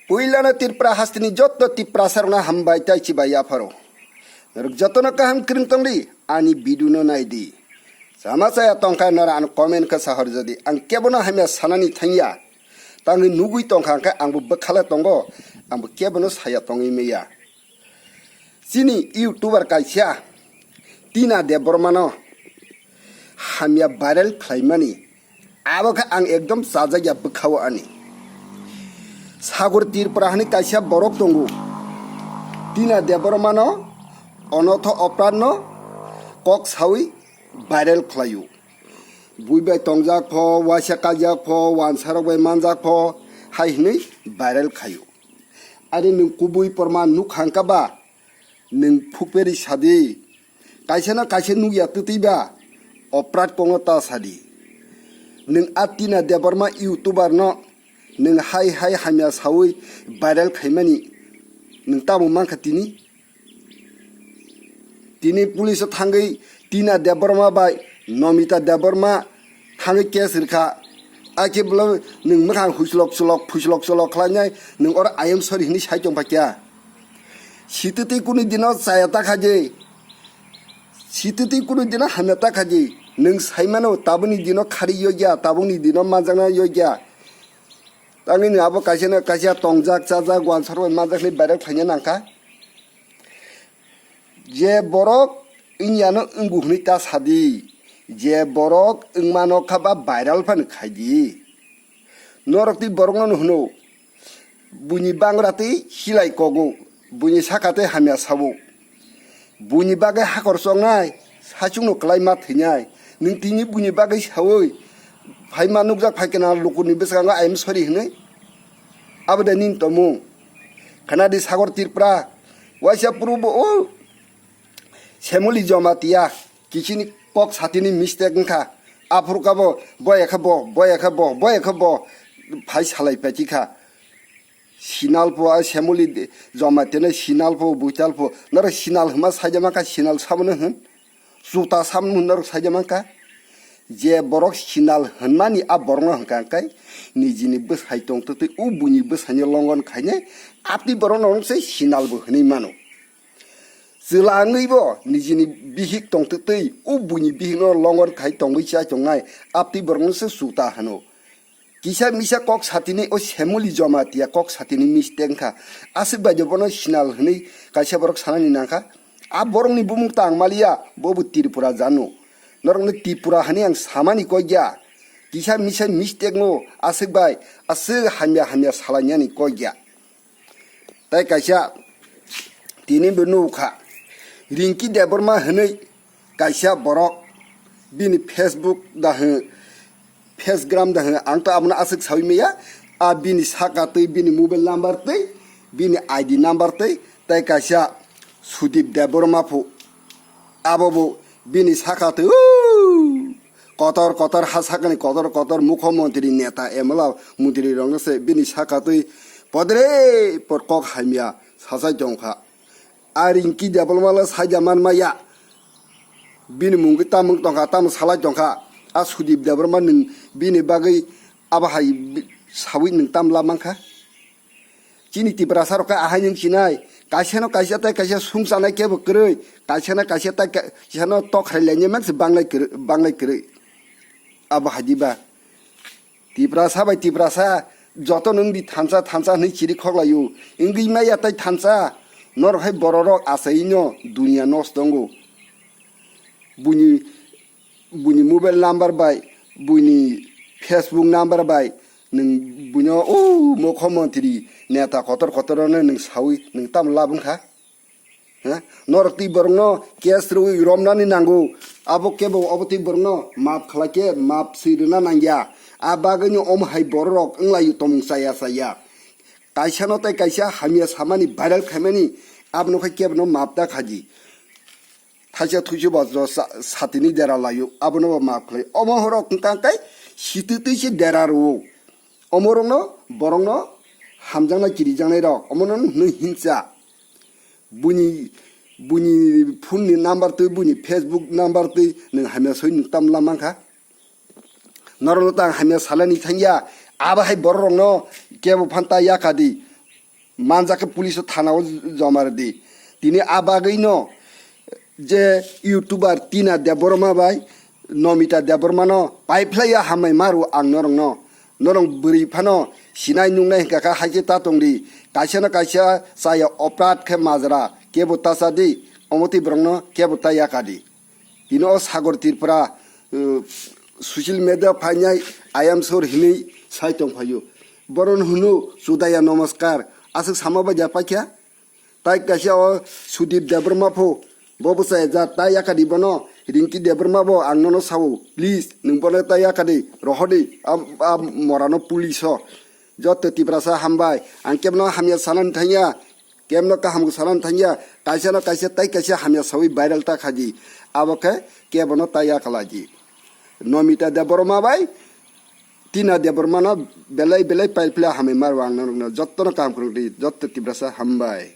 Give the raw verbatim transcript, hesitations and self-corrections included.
Puilano Tripura hasteni jotto Tiprasarokno hambai tei chibai yapharo. Norok jotono kaham kwrwng tongdi, ani video no naidi. Sama chaya tongkha nora ano comment khe sahor jodi. Ang kebono hamya sanani thangya. Tangwi nugwi tongkha hwnkhe angbo bwkhala tongo, angbo kebono saya tongwi maya. Chini YouTuber kaisa Tina Debbarmano hamya viral khlaimani, abo khe ang ekdom chajakya bwkhao ani. Sagar Tripura hwnwi kaisa borok tongo, Tina Debbarmano onotho opradno kok sawi viral khlaio. Bui bai tongjak pho, waisa kajak pho, wansarok bai manjak pho, hai hwnwi viral khaio. Ani nwng kubui porma nukha hwnkha ba, nwng phukperi sadi. Kaisa no kaisa nukya twtwi ba, oprat kokno ta sadi. Nwng a Tina Debbarma YouTuber no nwng hai hai hamya sawi viral khaimani nwng tamo mankha tini? Tini police o thangwi Tina Debbarma bai Nomita Debbarma thangwi case rwkha. Akhe bwlai nwng mwkhang huislok cholok, phuislok cholok khlainai, nwng oro I am sorry hwnwi sai tongpha kya? Sitwtwi kunu dino chaya ta khaji, sitwtwi kunu dino hamya ta khaji, nwng saimano tabukni dino khari yogya, tabukni dino manjakna yogya. Tangwi nwng abo kaisa no kaisa tongjak, chajak, wansarok bai manjak hwnwi viral khlaina nangkha. Je borok wngya no wngo hwnwi ta sadi, je borok wngma no kha ba viral phano khaidi. Norok twi borokno no hwno, buini bangra twi silai kogo, buini saka twi hamya sabo. Buini bagwi hakor choknai, saichungno kwlai ma thwinai. Nwng tini buini bagwi sawi, phaima nukjak phaikhe na lukurni bwskango I am sorry hwnwi. Abo de nini tongmung. Khanadi Sagar Tripura, waisa phurubo o Semoli Jamatia, kichini kok satini mistake wngkha. Aphuru kabo, boya khe bo, boya khe bo, boya khe bo, phai salai paichi kha. Sinal pho, a Semoli Jamatia no sinal pho, buital pho. Norok sinal hwnma saijama kha, sinal sabono hwn. Chuta sabono hwn norok saijama kha. Je borok sinal hwnmani a borokno hwnkha khe nijini bwsai tongtwtwi o buini bwsaino longon khainai, apni borokno se sinal bo hwnwi mano. Chwla wngwi bo nijini bihik tongtwtwi o buini bihikno longon khai tongwi chai tongnai, apni borokno se chuta hwno. Kisa misa kok satini o Semoli Jamatia kok satini mistake wngkha. Aswk bai de bono sinal hwnwi kaisa borok sanani nangkha. A borokni bumung ta ang maliya, bo bo Tripura jano. Norokno Tripura hwnwi ang samani kok ya. Kisa misa mistake no aswk bai, aswk hamya hamya salainani kok ya. Tai kaisa tini bo nukha, Rinki Debbarma hwnwi kaisa borok bini Facebook da hwn, Facegram da hwn, ang to abono aswk sawi maya, a bini saka twi, bini mobile number twi, bini I D number twi, tai kaisa Sudip Debbarma phu, abo bo bini saka twi, "Uu, kotor kotor ha sakani, kotor kotor mukho montri, neta, M L A, montri rokno se bini saka twi podre por kok hamya sachai tongkha." A Rinki Debbarma le saida man maya. Bini mungwi tamung tongkha, tamo salai tongkha. A Sudip Debbarma nwng bini bagwi abo hai bi-, sawi nwng tam la mankha. Chini Tiprasa rok khe ahai nwng sinai. Kaisa no kaisa tei kaisa sung chanai kebo kwrwi. Kaisa no kaisa tei ka-, kaisa no tok hai lainai man se banglai kwrwi, banglai kwrwi. Abo hai diba. Tiprasa bai Tiprasa joto nwng di thansa thansa hwnwi chiri khoklaio. Wngwi maya tai thansa. Norok hai bororok achaino duniya nosto wngo. Buini, buini mobile number bai, buini Facebook number bai nwng buino, "O mukho montri neta kotor kotor no nwng sawi nwng tamo lab wngkha?" Ha? Norok twi borokno case rwui romnani nango. Abo kebo obo twi borokno map khlai khe map swi rwna nangya. A bagwino omo hai bororok wnglaio tomung chaya chaya. Kaisano tei kaisa hamya samani viral khaimani abono khe kebono map ta khaji. Thaisa thuisu bo jo sa-, satini dera laio abono bo map khlai. Omo horok wngkha khe sitwi twi se dera rwo. Omorokno borokno hamjaknai kirijaknai rok omono hwnwi hinsa. Buini, buini phone ni number twi, buini Facebook number twi nwng hamya soi nwng tamla mankha. Norokno tang hamya salani thangya, abo hai bororokno kebo phanta yakadi. manjak khe police o thana o joma rwdi. Tini a bagwi no je YouTuber Tina Debbarma bai Nomita Debbarma no paiphlai ya hambai maru ang norok no. Norok bwrwi phano sinai nungnai hinkha kha hai khe ta tongdi. Kaisa no kaisa chaya oprad khe majra kebo ta chadi, omo twi borok no kebo ta yakadi. Tini o Sagor Tripura, uh, social media phainai I am sure hinwi sai tong phaio. Boron hunu Chudaya Namaskar. Aswk sama bai ja paikha. Tai kaisa o Sudip Debbarma pho. Bo bwsa ja tai yakadi bono. Rinki Debbarma bo ang nono sao. Please, nwng bono tai yakadi. Rohodi. Am, am morano police o. Joto Tiprasa hambai. Ang kebno hamya sanan thangya. Kemno kaham khe sanan thangya, kaisa no kaisa tai kaisa hamya sawi viral ta khaji. Abo khe kebono tai ya kalaji. Nomita Debbarma bai Tina Debbarma no belai belai paiphlai hamai maru ang norokno jottono kaham khurung di, jotto Tiprasa hambai.